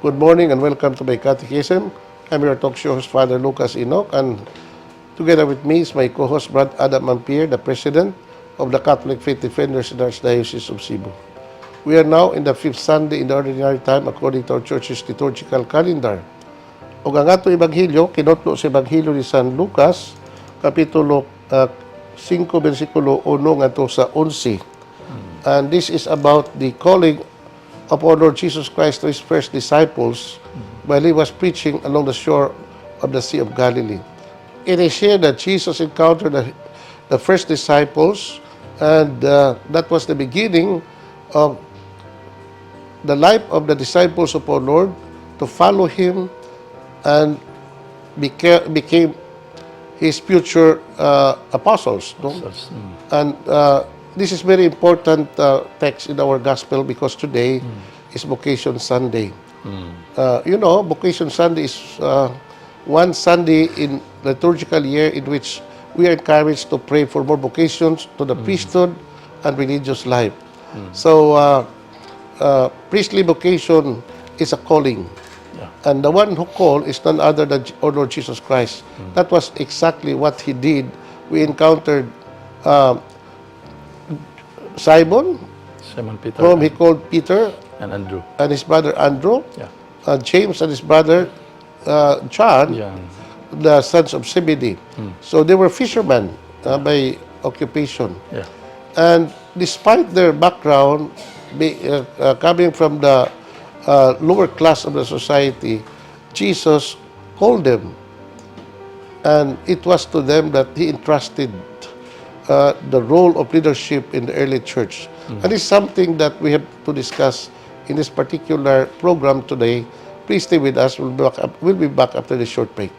Good morning and welcome to my Catechism. I'm your talk show host, Father Lucas Enoch, and together with me is my co-host, Brad Adam Ampier, the President of the Catholic Faith Defenders in the Archdiocese of Cebu. We are now in the fifth Sunday in the ordinary time according to our church's liturgical calendar. Ug ang ato ebanghelyo kinotlo sa Ebanghelyo ni San Lucas, kapitulo 5, versikulo 1 ngadto sa 11. And this is about the calling of our Lord Jesus Christ to his first disciples while he was preaching along the shore of the Sea of Galilee. It is here that Jesus encountered the first disciples, and that was the beginning of the life of the disciples of our Lord to follow him and became his future apostles. No? And this is very important text in our gospel because today is Vocation Sunday. Vocation Sunday is one Sunday in liturgical year in which we are encouraged to pray for more vocations to the priesthood and religious life. So, priestly vocation is a calling. And the one who called is none other than our Lord Jesus Christ. That was exactly what he did. We encountered Simon, Simon Peter whom he called Peter, and Andrew. And his brother Andrew, James and his brother John, the sons of Zebedee. So they were fishermen by occupation. And despite their background, coming from the lower class of the society, Jesus called them. And it was to them that he entrusted the role of leadership in the early church. And it's something that we have to discuss in this particular program today. Please stay with us. We'll be back after this short break.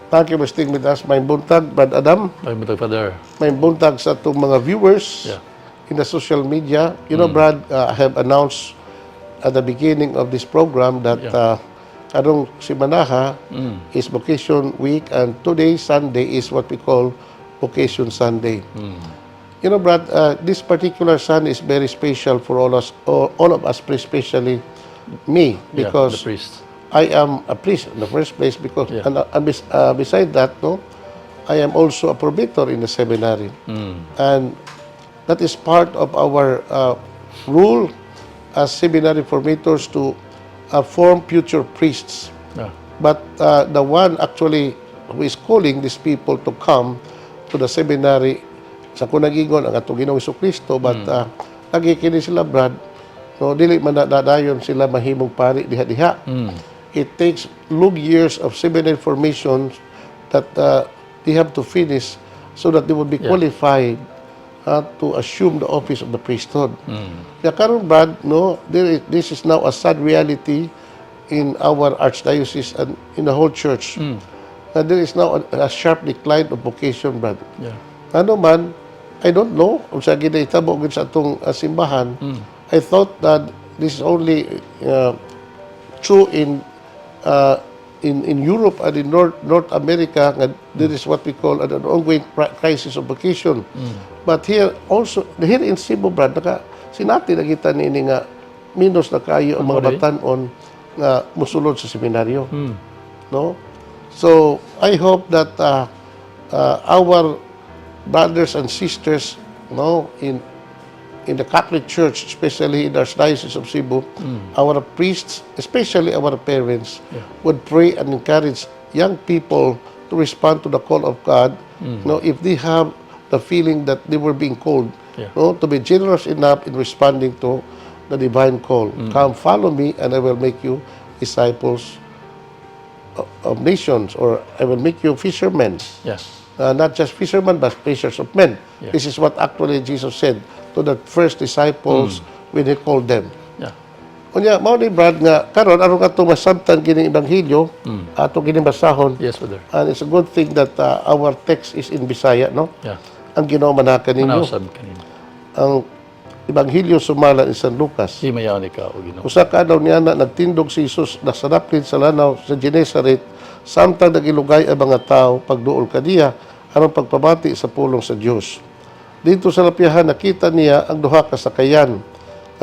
Thank you for staying with us. Maayong buntag, Brad Adam. Maayong buntag, Father. Maayong buntag sa atong mga viewers in the social media. Brad, I have announced at the beginning of this program that karong simanaha is Vocation Week and today, Sunday, is what we call Vocation Sunday. Brad, this particular Sunday is very special for all of us, especially me, because Yeah, the priest. I am a priest in the first place because and beside that, no, I am also a formator in the seminary. And that is part of our role as seminary formators to form future priests. But the one actually who is calling these people to come to the seminary sa akong giingon ang atong Ginoong Kristo, but lagi kini sila, Brad, no, dili man na dayon sila mahimong pari diha-diha. It takes long years of seminary formation that they have to finish so that they would be qualified to assume the office of the priesthood. Kaya karon, Brad, no, this is now a sad reality in our archdiocese and in the whole church. Na there is now a sharp decline of vocation, Brad. Ano man, I don't know kung unsa ginahitabo gud sa atong simbahan. I thought that this is only true in Europe and in North America nga there is what we call an ongoing crisis of vocation. But here also, here in Cebu, Brad, naka sinati na kita niini nga minus na kayo ang mga batan-on nga musulod sa seminaryo. No? So, I hope that our brothers and sisters, no, in the Catholic Church, especially in the Archdiocese of Cebu, our priests, especially our parents, would pray and encourage young people to respond to the call of God. No, if they have the feeling that they were being called, no, to be generous enough in responding to the divine call. "Come, follow me, and I will make you disciples of nations," or "I will make you fishermen." Not just fishermen, but fishers of men. This is what actually Jesus said to the first disciples when he called them. Unya, mao ni, Brad, nga karon aron ato masabtan kining ebanghelyo, ato kining basahon. Yes, Father. And it's a good thing that our text is in Bisaya, no? Yeah. Ang Ginoo manaa kaninyo. Manausab kaninyo. Ang Ebanghelyo sumala ni San Lucas. Himayaon ikaw, O Ginoo. Usa ka adlaw niana, nagtindog si Jesus nasadaplit sa lanaw sa Genesaret. Samtang nagilugay ang mga tao pagduol kaniya aron pagpamati sa pulong sa Dios. Didto sa lapyahan, nakita niya ang duha ka sakayan.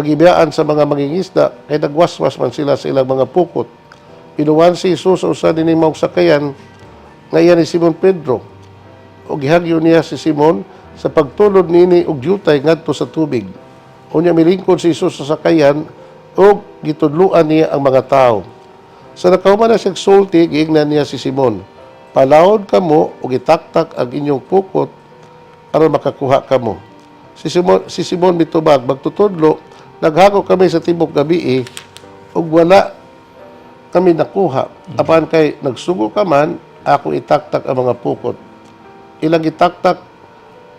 Gibiyaan sa mga mangingisda kay nagwaswas man sila sa ilang mga pukot. Binuwan si Jesus sa usa nining maong sakayan nga iya ni Simon Pedro. O gihagyo niya si Simon sa pagtulod niini og jutay ngadto sa tubig. Unya milingkod si Jesus sa sakayan ug gitudluan niya ang mga tao. Sa nakahuman na siya sulti, giingnan niya si Simon, "Palawod kamo ug itaktak ang inyong pukot aron makakuha kamo." Si Simon mitubag, "Magtutudlo, naghago kami sa tibok gabi ug wala kami nakuha. Apan kay nagsugo ka man, ako itaktak ang mga pukot." Ilang itaktak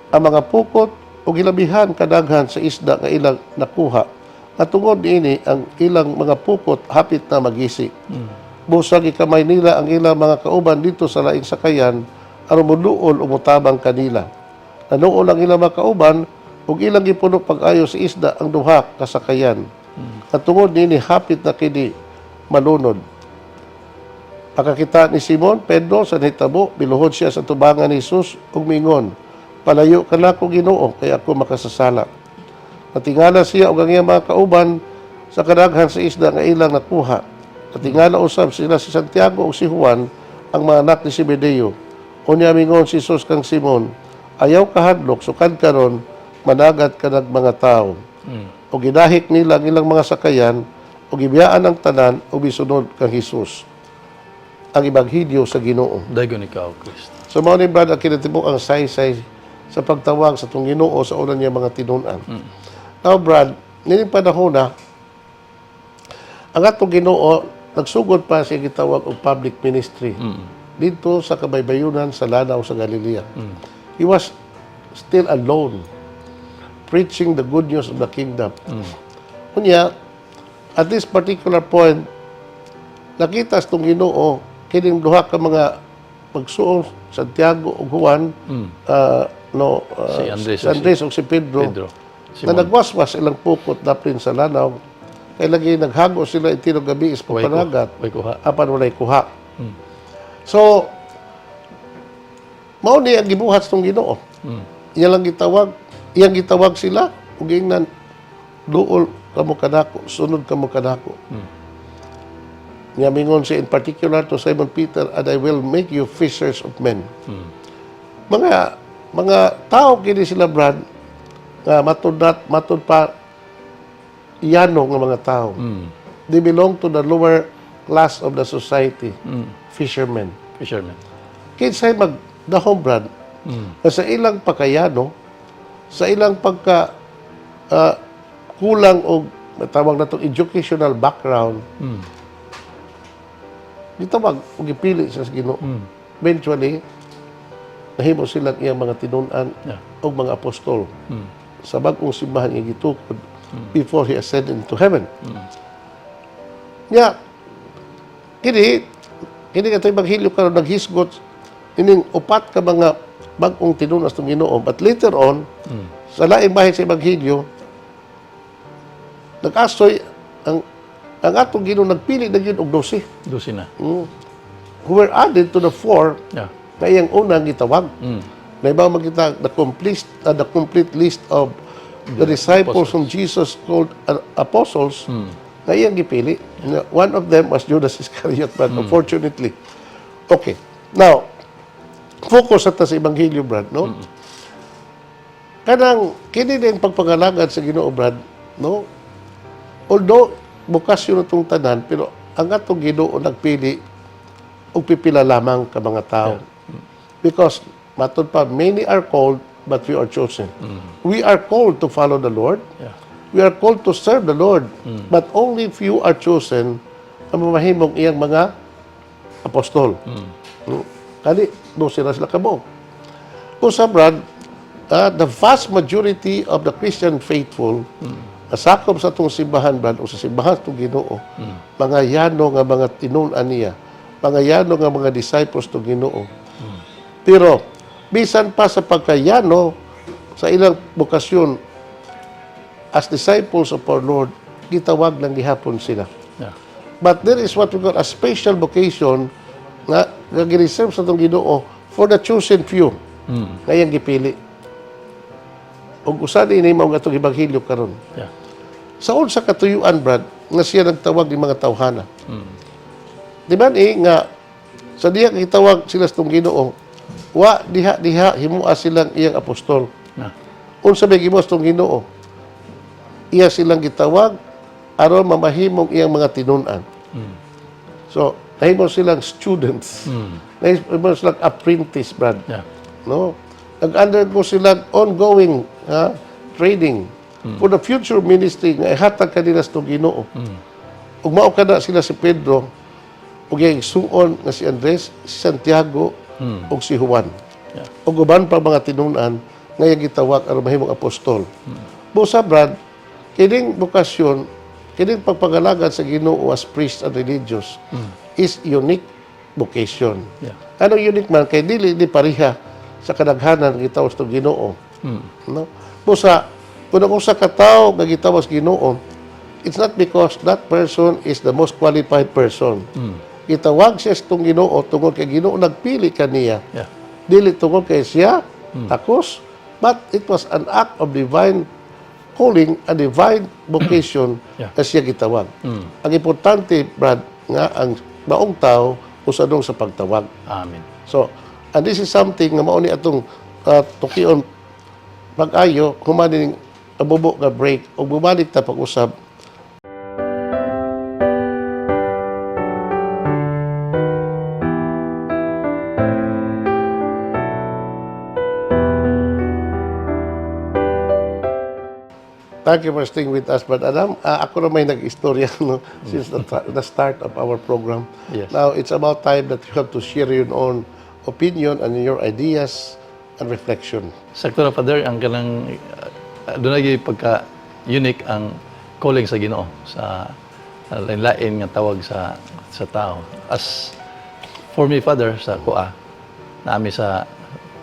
ang mga pukot ug gilabihan kadaghan sa isda nga ilang nakuha. Nga tungod niini, ang ilang mga pukot hapit na magisi. Busag gikamay nila ang ilang mga kauban didto sa laing sakayan aron moduol o motabang kanila. Nanuol ang ilang mga kauban ug ilang gipuno pag-ayo sa isda ang duha ka sakayan. At tungod niini, hapit na kini malunod. Pagkakita ni Simon Pedro sa nahitabo, miluhod siya sa tubangan ni Jesus ug mingon, "Palayo ka nako, Ginoo, kay ako makasasala." Natingala siya ug ang iyang mga kauban sa kadaghan sa isda nga ilang nakuha. Natingala usab sila si Santiago ug si Juan, ang mga anak ni Zebedeo. Unya mingon si Jesus kang Simon, "Ayaw kahadlok, sukad karon managat ka nag mga tao." O gidahik nila ang ilang mga sakayan ug gibiyaan ang tanan ug misunod kang Jesus. Ang Ebanghelyo sa Ginoo. Daygon ikaw, Kristo. So mao ni, Brad, ang kinatibuk ang saysay sa pagtawag sa atong Ginoo sa una niya mga tinun-an. Now, Brad, nining panahon na ang atong Ginoo nagsugod pa siya gitawag og public ministry didto sa kabaybayunan sa lanaw sa Galilea. He was still alone preaching the good news of the kingdom. Unya, at this particular point, nakita sa atong Ginoo kining duha ka mga magsuong, Santiago ug Juan, no, Si Andres si Andres ug si Pedro, Pedro. na nagwaswas ilang pukot dapin sa lanaw kay lagi naghago sila tinuod gabi is Way pagpanagat Way kuha. Apan walay kuha. So mao ni ang gibuhat sa Ginoo. Iya lang gitawag, iyang gitawag sila ug giingnan, "Duol kamo kanako, sunod kamo kanako." Niya mingon siya in particular to Simon Peter, "And I will make you fishers of men." Mga tao kini sila, Brad, nga matud nat matud pa yano nga mga tao. They belong to the lower class of the society, fishermen. Fisherman. Kinsay magdahom, Brad, na sa ilang pagkayano, sa ilang pagka kulang og tawag na itong educational background, gitawag o gipili sa Ginoo. Eventually, nahimo silang iyang mga tinun-an og mga apostol sa bag-ong simbahan nga gitukod before he ascended into heaven. Nya, kini kato Ebanghelyo karon naghisgot ining upat ka mga bag-ong tinun-an sa Ginoo. But later on, sa laing bahin sa Ebanghelyo, nag-asoy ang atong Ginoo nagpili na gyud og 12 12 na. Who were added to the four na iyang unang gitawag. Na iba makita the complete list of the disciples whom Jesus called apostles na iyang gipili. One of them was Judas Iscariot, but unfortunately. Okay. Now, focus sa ta sa Ebanghelyo, Brad, no? Kanang kini din pagpangalagad sa Ginoo, Brad, no? Although bokasyon itong tanan, pero ang atong Ginoo nagpili og pipila lamang ka mga tao. Because matud pa, many are called but few are chosen. We are called to follow the Lord. We are called to serve the Lord. But only few are chosen ang mamahimong iyang mga apostol. Kani, 12 na sila kabuok. Kung sa, Brad, the vast majority of the Christian faithful, nasakop sa atong simbahan, Brad, o sa simbahan itong Ginoo, mga yano nga mga tinun-an niya, mga yano nga mga disciples itong Ginoo. Pero, bisan pa sa pagkayano, sa ilang bokasyon, as disciples of our Lord, gitawag lang gihapon sila. But there is what we call a special vocation Nga gi-reserve sa atong Ginoo for the chosen few nga iyang gipili. Ug usa ni mao nga atong ebanghelyo karon. Sa unsa katuyuan, Brad, nga siya nagtawag ng mga tawhana? Di ba ni nga sa diha gitawag sila sa atong Ginoo, wa diha diha himua silang iyang apostol. Unsa may gihimo sa atong Ginoo? Iya silang gitawag aron mamahimong iyang mga tinun-an. So, nahimo silang students. Nahimo silang apprentice, Brad. No? Nag-undergo sila ongoing, ha, training for the future ministry nga ihatag kanila sa Ginoo. Ug mao kana sila si Pedro ug iyang igsuon nga si Andres, si Santiago ug si Juan. Ug uban pa mga tinun-an nga iyang gitawag aron mahimong apostol. Busa, Brad, kining bokasyon, kining pagpangalagad sa Ginoo as priest and religious is unique vocation. Ano unique man kay dili ni pareha sa kadaghanan gitawag sa Ginoo. No? Busa kung ang usa ka tawo nga gitawag sa Ginoo, it's not because that person is the most qualified person. Gitawag siya sa Ginoo tungod kay Ginoo nagpili kaniya. Dili tungod kay siya takos, but it was an act of divine calling, a divine vocation na siya gitawag. Ang importante, Brad, nga ang maong tao usadong sa pagtawag. Amen. So, and this is something nga mao ni atong tukion pag-ayo human ning abubo nga break ug bumalik ta pag-usab. Thank you for staying with us, Brad Adam. Ako na may nag-istorya, no, since the start of our program. Now, it's about time that you have to share your own opinion and your ideas and reflection. Sakto na, Father, ang kanang doon lagi pagka unique ang calling sa Ginoo sa lain-lain nga tawag sa tao. As for me, Father, sa kuan nami sa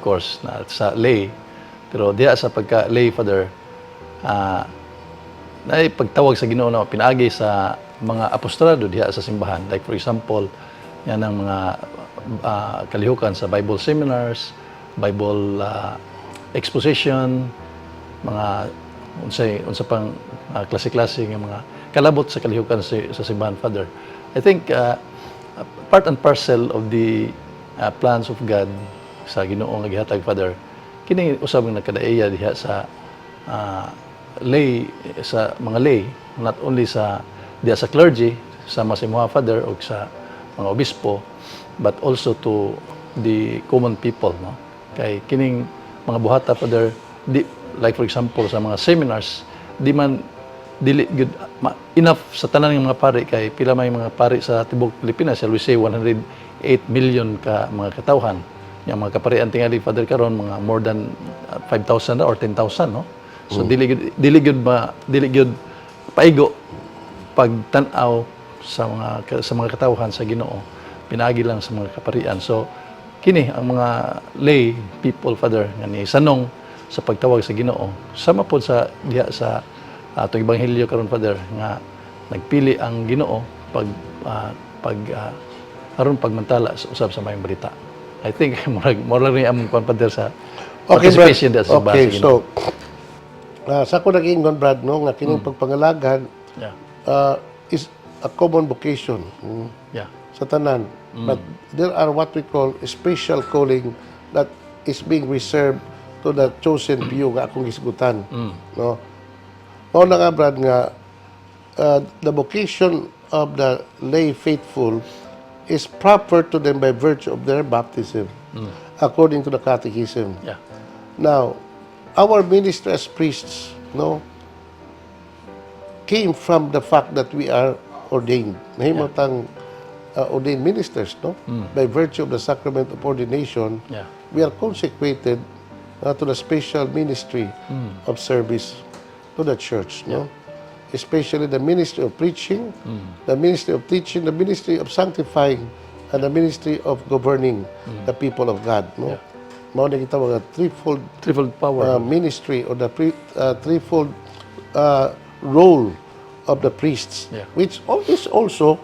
course na sa lay, pero diha sa pagka lay, Father, na pagtawag sa Ginoo na pinaagi sa mga apostolado diha sa simbahan. Like for example, yan ang mga kalihukan sa Bible seminars, Bible exposition, mga unsay unsa pang klase-klase nga mga kalabot sa kalihukan sa simbahan, Father. I think part and parcel of the plans of God sa Ginoo nga gihatag, Father, kini usab nga nagkadaiya diha sa lay, sa mga lay, not only sa diha sa clergy sa mga sa Father o sa mga obispo, but also to the common people, no, kay kining mga buhata, Father, di, like for example sa mga seminars, di man dili good enough sa tanan ng mga pari, kay pila may mga pari sa tibuok Pilipinas? Shall we say 108 million ka mga katawhan? Yung mga kaparian tingali, Father, karon mga more than 5,000 na or 10,000, no? So dili gyud ma dili gyud paigo pagtan-aw sa mga katawhan sa Ginoo pinaagi lang sa mga kaparian. So kini ang mga lay people, Father, nga ni sanong sa pagtawag sa Ginoo, sama pod sa diha sa atong ebanghelyo karon, Father, nga nagpili ang Ginoo pag aron pagmantala sa usab sa maayong balita. I think murag murag ni among kuan, Father, sa Okay, Brad. participation diha sa simbahan Okay, sa Ginoo. So, sa ako nag-ingon, Brad, no, nga kining pagpangalagad is a common vocation sa tanan. But there are what we call special calling that is being reserved to the chosen few nga akong gisgutan. No? Mao na nga, Brad, nga the vocation of the lay faithful is proper to them by virtue of their baptism, according to the Catechism. Now, our ministry as priests, no, came from the fact that we are ordained. Nahimo tang ordained ministers, no? By virtue of the sacrament of ordination, we are consecrated to the special ministry of service to the church, no? Especially the ministry of preaching, the ministry of teaching, the ministry of sanctifying, and the ministry of governing the people of God, no? Mao na kita mga threefold Threefold power. Ministry or the threefold role of the priests, which is also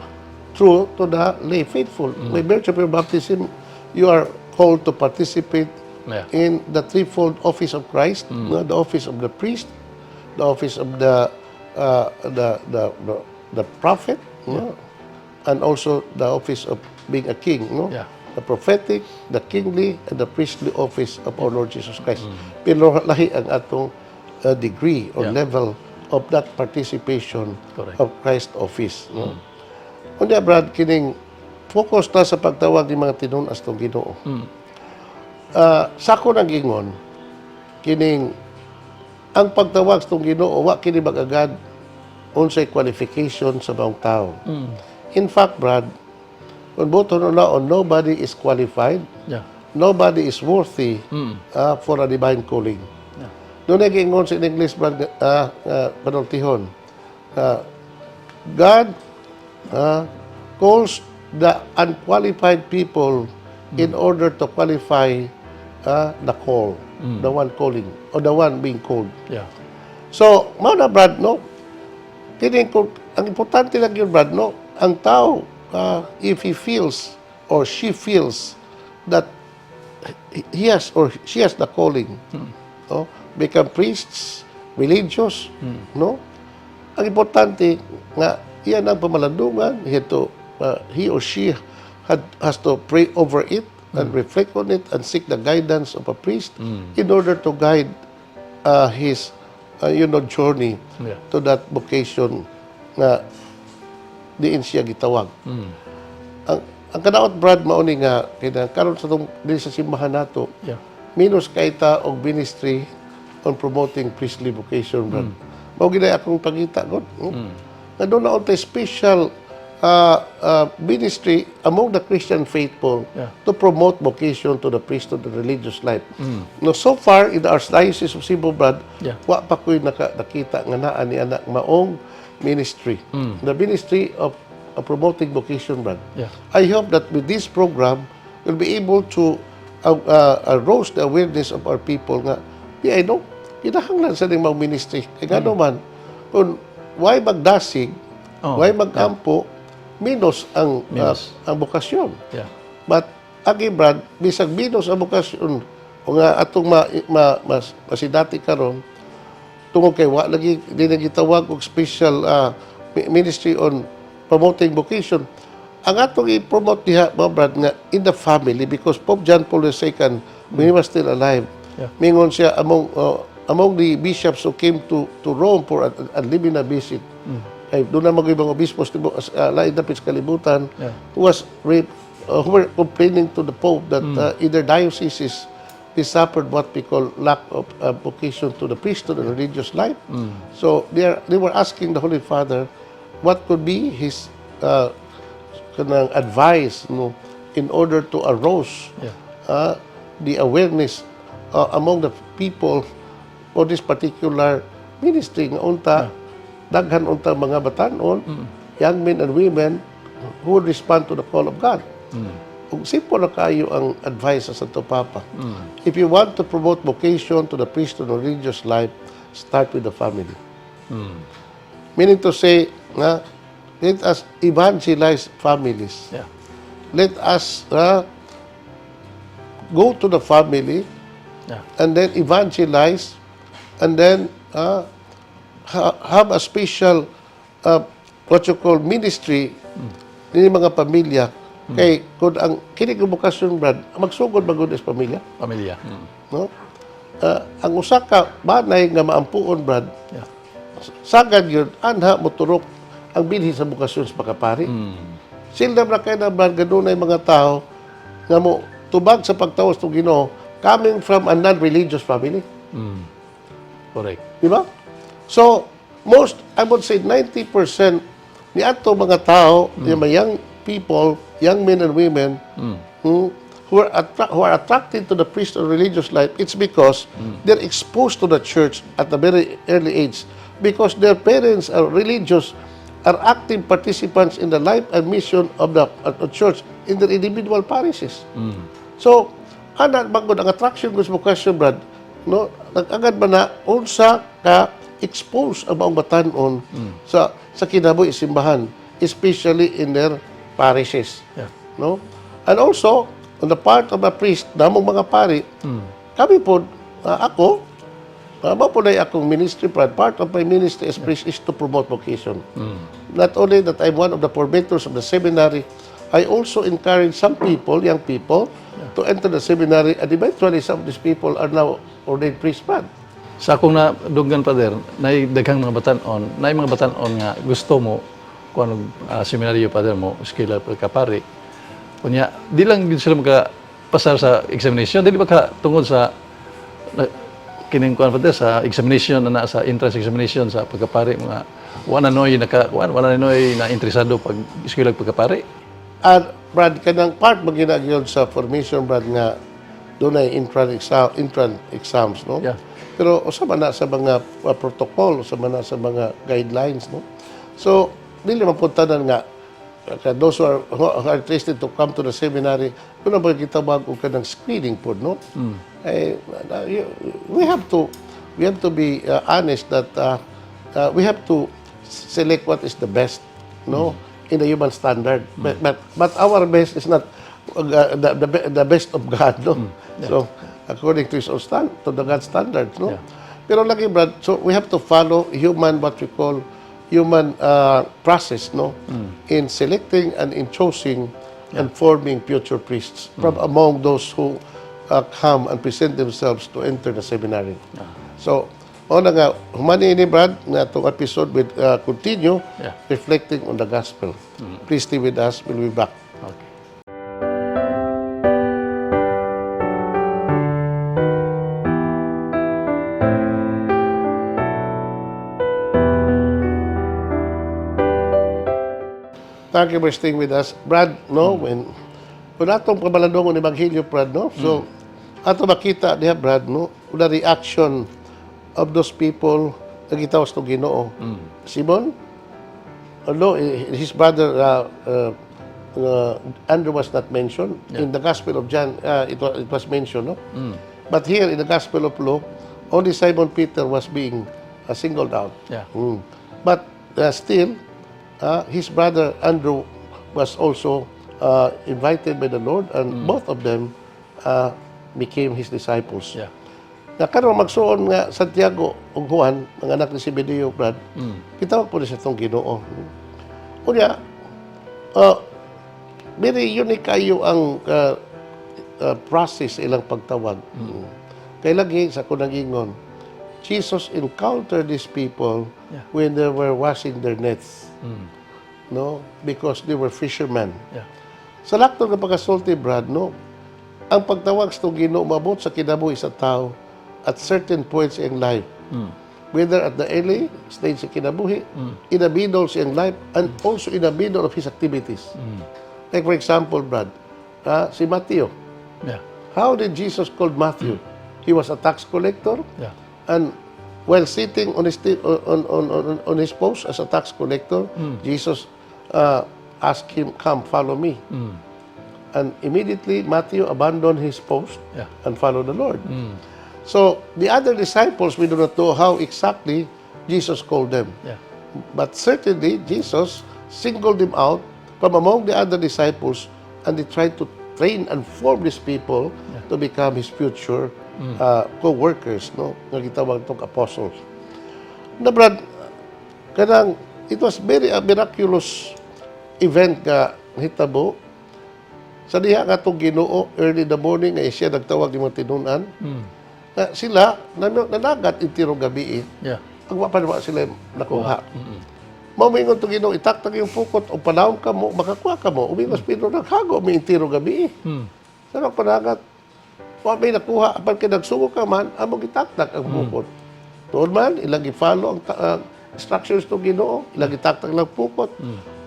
true to the lay faithful. By virtue of your baptism, you are called to participate in the threefold office of Christ, no? The office of the priest, the office of the prophet, no? And also the office of being a king, no? Yeah. The prophetic, the kingly, and the priestly office of our Lord Jesus Christ. Pero lahi ang atong degree or level of that participation Correct. Of Christ's office. No? Unya, Brad, kining focus ta sa pagtawag ng mga tinun-as tong Ginoo. Sa ako nang ingon, kining ang pagtawag sa tong Ginoo wa kini mag-agad unsay qualification sa maong tao. In fact, Brad, kung buoton on, nobody is qualified, nobody is worthy for a divine calling. Doon nag-ingon sa English, Brad, panultihon, God calls the unqualified people in order to qualify the call, the one calling, or the one being called. So, mao na, Brad, no? Kini kung ang importante lang yun, Brad, no? Ang tao, if he feels or she feels that he has or she has the calling, no? Become priests, religious, no? Ang importante nga iyan ang pamalandungan, he or she has to pray over it and reflect on it and seek the guidance of a priest in order to guide his journey to that vocation nga diin siya gitawag. Ang kadaot, Brad, mao ni nga kina karon sa tong diri sa simbahan nato, minus kay ta og ministry on promoting priestly vocation, Brad. Mao gid akong pangita god. Nga duna untay special ministry among the Christian faithful to promote vocation to the priesthood and religious life. No, so far in the Archdiocese of Cebu, Brad, wa pa ko'y nakita nga naa ni anak maong ministry. The ministry of promoting vocation, Brad. I hope that with this program, we'll be able to arouse the awareness of our people nga, di I know, kinahanglan sa ning mga ministry. Kaya nga naman, kung why magdasig, why magampo, minus ang Minus. Ang bokasyon. But again, Brad, bisag minus ang bokasyon, o nga atong masidati karon tungod kay wa lagi di na gitawag og special ministry on promoting vocation, ang atong i-promote diha mga Brad nga in the family, because Pope John Paul II, when he was still alive, mingon siya among the bishops who came to Rome for an limina visit, kay doon na mag ibang obispos lain dapit sa kalibutan who were complaining to the Pope that in their dioceses they suffered what we call lack of vocation to the priesthood and religious life. So they were asking the Holy Father what could be his kanang advice, no, in order to arouse the awareness among the people for this particular ministry nga unta daghan unta mga batanon, young men and women who would respond to the call of God. Ug simple na kayo ang advice sa Santo Papa. If you want to promote vocation to the priesthood or religious life, start with the family. Meaning to say, nga, let us evangelize families. Let us go to the family and then evangelize and then have a special what you call ministry ni mga pamilya, kay kung ang kini nga bokasyon, Brad, magsugod magud is pamilya. Pamilya. No, ang usa ka banay nga maampuon, Brad, sagad yun anha moturok ang bilhin sa bokasyon sa pagkapari. Seldom ra kay na, Brad, gadunay mga tao nga mo tubag sa pagtawag sa Ginoo coming from a non-religious family. Correct. Di ba? So, most, I would say 90% ni ato mga tao, yung mga young people, young men and women, who are attracted to the priesthood or religious life, it's because they're exposed to the church at a very early age. Because their parents are religious, are active participants in the life and mission of the church in their individual parishes. So, ana bangod ang attraction ko sa vocation, Brad, no, nag-agad ba na unsa ka expose ang maong batanon sa kinabuhi simbahan, especially in their parishes. No? And also, on the part of a priest, namong mga pari, kami po, ako, mao po na akong ministry, Brad. Part of my ministry as priest is to promote vocation. Not only that I'm one of the formators of the seminary, I also encourage some people, young people, to enter the seminary, and eventually some of these people are now ordained priests, Brad. Sa akong nadunggan, Father, nay daghang mga batan-on, nay mga batan-on nga gusto mo kuan og seminaryo, Father, mo eskwela pagkapari. Unya, di lang gyud sila maka pasar sa examination, dili ba ka tungod sa na, kining kuan, Father, sa examination na na sa entrance examination sa pagkapari, mga wala noy naka kuan, wala noy na interesado pag eskwela pagkapari. At Brad, kanang part man gyud sa formation, Brad, nga dunay entrance exams, no? Yeah. Pero usa man na sa mga protocol, usa man na sa mga guidelines, no? So, dili man pud tanan nga those who are interested to come to the seminary, duna ba gitawag og kanang screening pod, no? Eh, we have to be honest that we have to select what is the best, no? In the human standard. But our best is not the best of God, no? So, according to his own stand, to the God standards, no? Yeah. Pero lagi, Brad, so we have to follow human, what we call human process, no? In selecting and in choosing and forming future priests from among those who come and present themselves to enter the seminary. So, mao na nga, human ni, Brad, nga atong episode will continue reflecting on the gospel. Please stay with us. We'll be back. Okay. Thank you for staying with us. Brad, no, when kung atong pamalandong ng Ebanghelyo, Brad, no? So, ato makita diha, Brad, no, the reaction of those people na gitawag sa Ginoo. Simon, although his brother Andrew was not mentioned in the Gospel of John, it was mentioned, no? But here in the Gospel of Luke, only Simon Peter was being singled out. But still, his brother Andrew was also invited by the Lord, and both of them became his disciples. Na karon magsuon nga Santiago ug Juan, mga anak ni Zebedeo, Brad, gitawag po ni sa atong Ginoo. Unya, very unique kayo ang process ilang pagtawag. Kay lagi sa ako nagingon, Jesus encountered these people when they were washing their nets. No? Because they were fishermen. Sa lakto nga pagkasulti, Brad, no? Ang pagtawag sa Ginoo maabot sa kinabuhi sa tao at certain points in life. Whether at the early stage sa kinabuhi, in the middle sa iyang life, and also in the middle of his activities. Like for example, Brad, si Matthew. How did Jesus call Matthew? He was a tax collector. And while sitting on his on his post as a tax collector, Jesus asked him, "Come, follow me." And immediately Matthew abandoned his post and followed the Lord. So the other disciples, we do not know how exactly Jesus called them. But certainly Jesus singled them out from among the other disciples, and he tried to train and form these people to become his future co-workers, no? Nga gitawag tong apostles. Na Brad, kanang it was very a miraculous event nga hitabo sa diha nga atong Ginoo early in the morning nga siya nagtawag ng mga tinun-an. Na sila nanagat intiro gabi. Ang wa pa naman sila nakuha. Mao moingon tong Ginoo, itaktak yung pukot o panahon ka mo, makakuha ka mo. Umingos Pedro, naghago mi intiro gabi. Sa panagat, wa may nakuha, apan kay nagsugo ka man, among gitaktak ang pukot. Tuod man, ilang gi-follow ang instructions to Ginoo, ilang gitaktak lang pukot.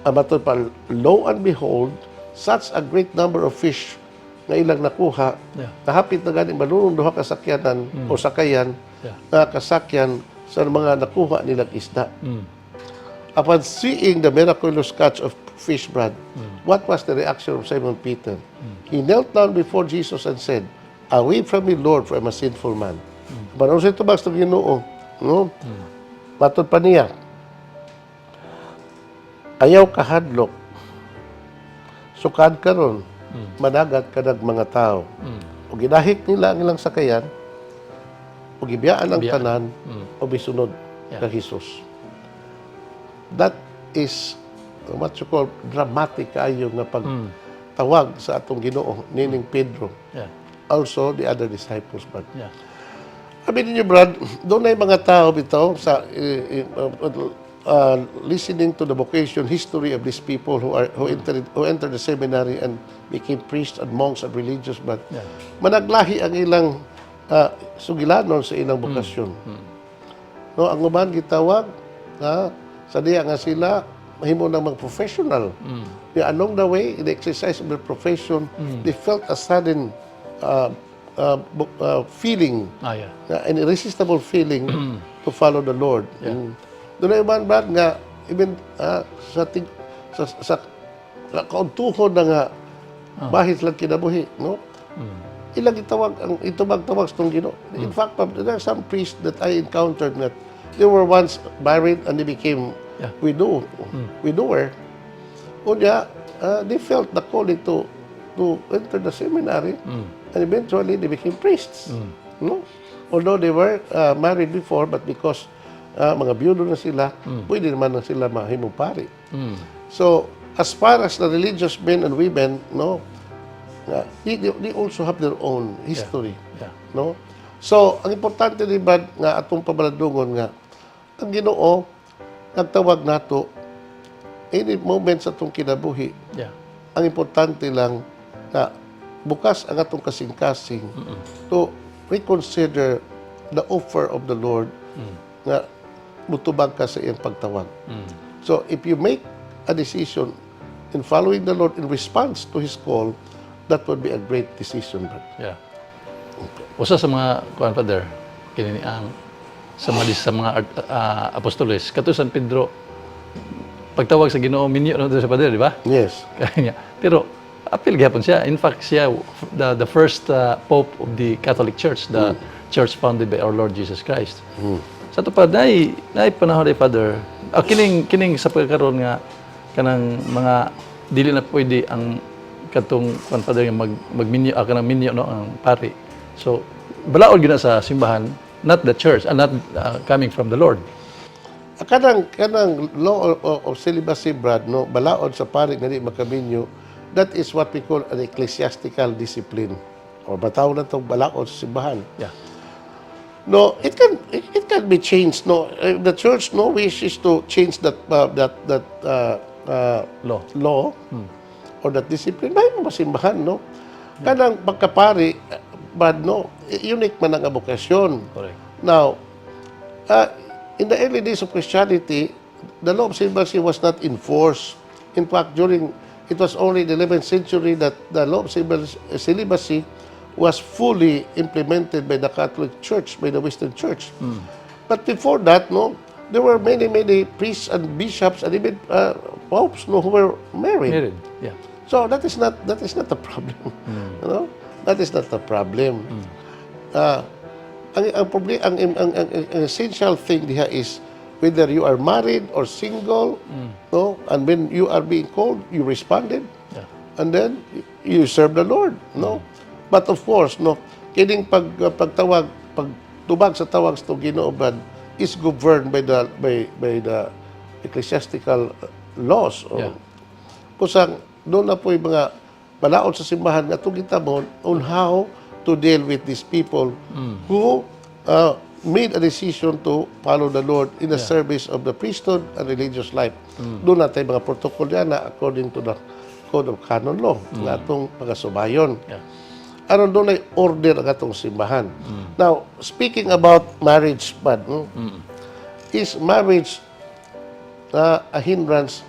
Ang matod pa, lo and behold, such a great number of fish nga ilang nakuha, nahapit na gani malunong duha ka sakyanan o sakayan na kasakyan sa mga nakuha nilang isda. Upon seeing the miraculous catch of fish, Brad, what was the reaction of Simon Peter? He knelt down before Jesus and said, "Away from me, Lord, for I'm a sinful man." Mm. Ano sa tubag sa Ginoo? No? Matod pa niya, ayaw kahadlok. Sukad karon, managat kadag mga tao. Ug gidahik nila ang ilang sakayan, ug gibiyaan ang Biyaan. Tanan, ug misunod kang Jesus. That is what you call dramatic kaayo nga pagtawag sa atong Ginoo nining Pedro. Also the other disciples, but sabi ninyo, Brad, dunay mga tao bitaw sa listening to the vocation history of these people who entered the seminary and became priests and monks and religious, but managlahi ang ilang sugilanon sa ilang bokasyon. No, ang uban gitawag na sa diya nga sila mahimo ng mga professional. Yeah, along the way, in the exercise of their profession, they felt a sudden feeling, an irresistible feeling to follow the Lord. Dunay uban, Brad, nga even sa kauntuhon na nga bahit lang kinabuhi, no? Ilang itawag ang itubag tawag sa Ginoo. In fact, there are some priests that I encountered that they were once married and they became widower. Unya, they felt the calling to enter the seminary and eventually they became priests. No? Although they were married before, but because mga biyudo na sila, pwede naman na sila mahimong pari. So, as far as the religious men and women, no, they also have their own history. No? So, ang importante di ba nga atong pamalandungon nga ang Ginoo nagtawag nato any moment sa atong kinabuhi. Ang importante lang na bukas ang atong kasing-kasing to reconsider the offer of the Lord nga mutubag ka sa iyang pagtawag. So, if you make a decision in following the Lord in response to His call, that would be a great decision, Brad. Yeah. Usa sa mga kuan, Father, kini ang sa mga apostoles kato San Pedro, pagtawag sa Ginoo, minyo na to sa Father, di ba? Yes. Kaya, pero apil gyapon siya. In fact, siya the first pope of the Catholic Church, the church founded by our Lord Jesus Christ. Sa ato pa nay panahon ni Father, kining sa pagkaroon nga kanang mga dili na pwede ang katong kuan, Father, nga magminyo kanang minyo, no, ang pari. So balaod gyud na sa simbahan, not the church and not coming from the Lord. Kanang law of celibacy, Brad, no, balaod sa pari nga di makaminyo, that is what we call an ecclesiastical discipline. Or bataw na itong balaod sa simbahan. No, it can be changed. No, if the church, no, wishes to change that Law. Law or that discipline, may mo masimbahan, no? Kanang pagkapari, Brad, no, unique man ang bokasyon. Correct. Now, in the early days of Christianity, the law of celibacy was not enforced. In fact, during it was only the 11th century that the law of celibacy was fully implemented by the Catholic Church, by the Western Church. But before that, no, there were many, many priests and bishops and even popes, no, who were married. Married. Yeah. So that is not the problem. You know? That is not the problem. Ang problem ang essential thing diha is whether you are married or single, no? And when you are being called, you responded. And then you serve the Lord, no? But of course, no, kining pagtawag, pagtubag sa tawag sa Ginoo, Brad, is governed by the ecclesiastical laws. O, kusang duna poy mga balaod sa simbahan nga itong gitabon on how to deal with these people who made a decision to follow the Lord in the service of the priesthood and religious life. Duna tay mga protocol yan na according to the Code of Canon Law nga atong pagasubayon. Aron dunay order ang atong simbahan. Now, speaking about marriage, Brad, no? Is marriage a hindrance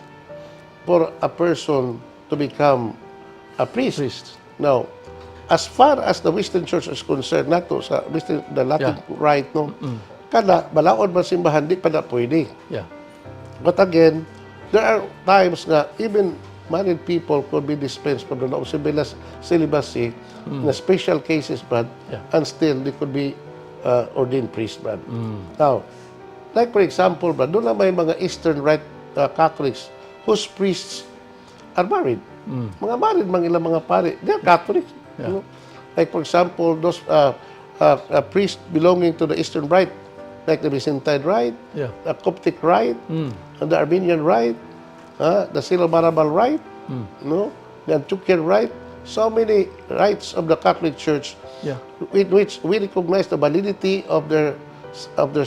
for a person to become a priest? Priest. Now, as far as the Western Church is concerned, nato sa Western, the Latin Rite, no, kada balaod man simbahan, di pa na pwede. But again, there are times nga even married people could be dispensed from the law of celibacy in special cases, Brad, and still they could be ordained priest, Brad. Now, like for example, Brad, duna may mga Eastern Rite Catholics whose priests are married. Mga married mang ilang mga pari. They are Catholics. No? Like for example, those priests belonging to the Eastern Rite, like the Byzantine Rite, the Coptic Rite, and the Armenian Rite, the Syro-Malabar Rite, no? The Antiochian Rite. So many rites of the Catholic Church in which we recognize the validity of their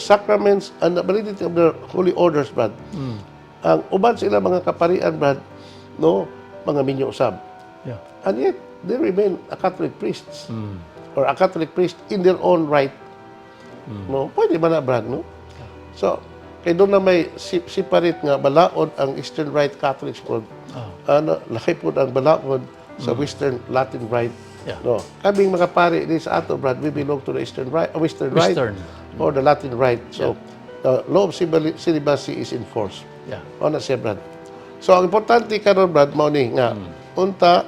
sacraments and the validity of their holy orders, Brad. Ang uban sila mga kaparian, Brad, no, mga minyo usab. And yet, they remain a Catholic priests or a Catholic priest in their own right. No, pwede ba na, Brad, no? So, kay duna may separate nga balaod ang Eastern Rite Catholics pod. Ano, lahi pod ang balaod sa Western Latin Rite. No. Kaming mga pari di sa ato, Brad, we belong to the Eastern Rite, Western Rite Western. Or the Latin Rite. So, the law of celibacy is in force. Ano siya, Brad? So, ang importante karon, Brad, mao ni nga, unta,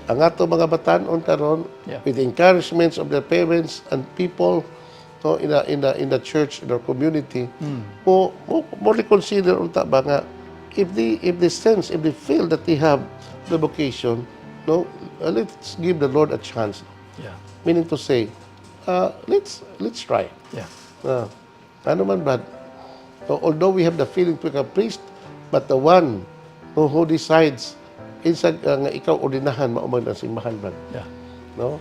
ang ato mga batan-on karon, with the encouragements of their parents and people, no, in the church, in their community, mo reconsider unta ba nga, if they sense, if they feel that they have the vocation, no, let's give the Lord a chance. Meaning to say, let's try. Ano man, Brad? So, although we have the feeling to become priest, but the one who decides kinsa nga ikaw ordinahan mao man ang simbahan, Brad. No?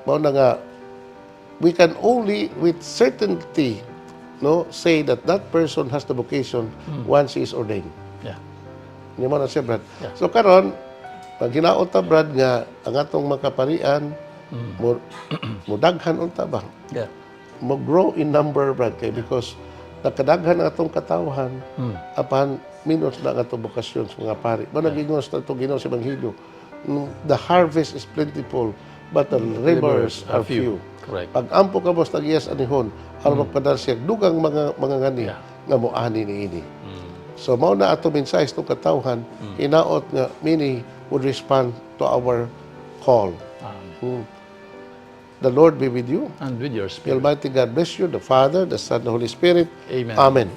Mao na nga we can only with certainty, no, say that that person has the vocation once he is ordained. Hindi mo na siya, Brad. So karon, pag hinaot ta, Brad, nga ang atong makaparian mo modaghan unta ba? Mo grow in number, Brad, kay because nakadaghan ang atong katawhan apan minus na ang atong bokasyon sa mga pari. Ba nagingon sa atong Ginoo sa Ebanghelyo, the harvest is plentiful but the laborers are few. Correct. Pag ampo kamo sa tag-iyas anihon aron magpadala siya dugang mga ngani nga moani niini. So mao na ato mensahe sa katawhan, hinaot nga many would respond to our call. Amen. The Lord be with you. And with your May spirit. Almighty God bless you, the Father, the Son, the Holy Spirit. Amen. Amen.